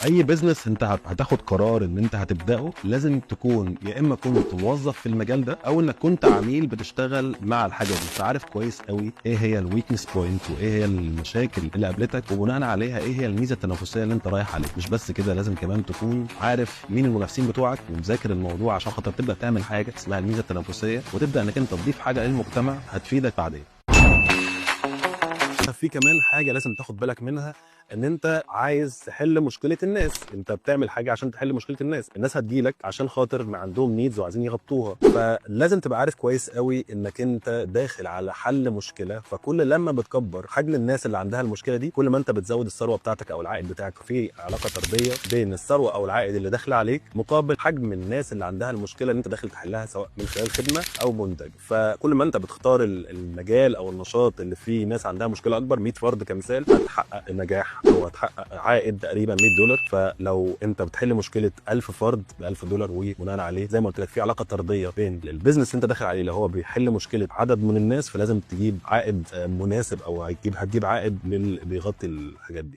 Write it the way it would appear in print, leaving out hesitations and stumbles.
اي business انت هتاخد قرار ان انت هتبداه، لازم تكون يا اما كنت موظف في المجال ده او انك كنت عميل بتشتغل مع الحاجة دي، فعارف كويس قوي ايه هي ال weakness point وايه هي المشاكل اللي قابلتك، وبناء عليها ايه هي الميزة التنافسية اللي انت رايح عليها. مش بس كده، لازم كمان تكون عارف مين المنافسين بتوعك ومذاكر الموضوع عشان خاطر تبدا تعمل حاجة اسمها الميزة التنافسيه، وتبدا انك انت تضيف حاجة للمجتمع هتفيدك بعدين. في كمان حاجة لازم تاخد بالك منها، ان انت عايز تحل مشكلة الناس، انت بتعمل حاجة عشان تحل مشكلة الناس، الناس هتجيلك عشان خاطر ما عندهم needs وعايزين يغطوها، فلازم تبقى عارف كويس قوي انك انت داخل على حل مشكله. فكل لما بتكبر حجم الناس اللي عندها المشكلة دي، كل ما انت بتزود الثروة بتاعتك او العائد بتاعك. في علاقة طرديه بين الثروة او العائد اللي داخل عليك مقابل حجم الناس اللي عندها المشكلة اللي انت داخل تحلها، سواء من خلال خدمة او منتج. فكل ما انت بتختار المجال او النشاط اللي فيه ناس عندها مشكلة اكبر، 100 فرد كمثال، هتحقق نجاح او هتحقق عائد تقريبا $100. فلو انت بتحل مشكلة 1000 فرد ب $1000، وبناء عليه زي ما قلت لك في علاقة طرديه بين ال business اللي انت داخل عليه، اللي هو بيحل مشكلة عدد من الناس، فلازم تجيب عائد مناسب او هتجيب عائد بيغطي الحاجات دي.